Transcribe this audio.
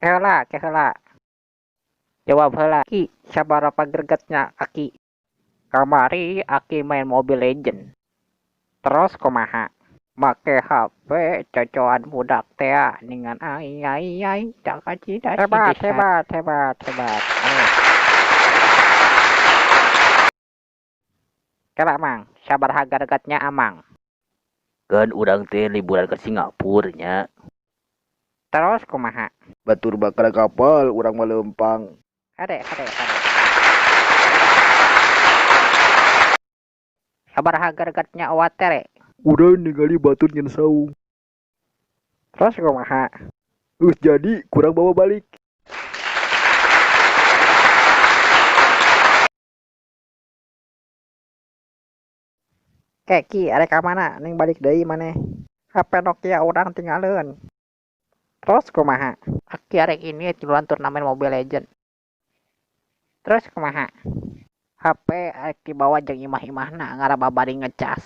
Keheula, keheula. Jawab heula, Ki, sabaraha gregetna Aki? Kamari Aki main Mobile Legend. Terus kumaha? Make HP cocoan budak tea ningan ai ai ai cakacida. Hebat, hebat, hebat, hebat. Kela Mang, sabaraha gregetnya Amang? Kan urang teh liburan ke Singapura nya. Terus kumaha? Batur bakal kapal urang mah leumpang. Hade, hade, hade. Sabaraha gregetnya Uwa Tere? Urang ningali batur nyen saung. Terus kumaha? Geus jadi kurang bawa balik. Ke Ki, arek ka mana? Ning balik deui maneh. HP Nokia urang tinggaleun. Terus kumaha? Aki arek ini tiluan turnamen Mobile Legend. Terus kumaha? HP arek dibawa jeung imah-imahna ngarah babari ngecas.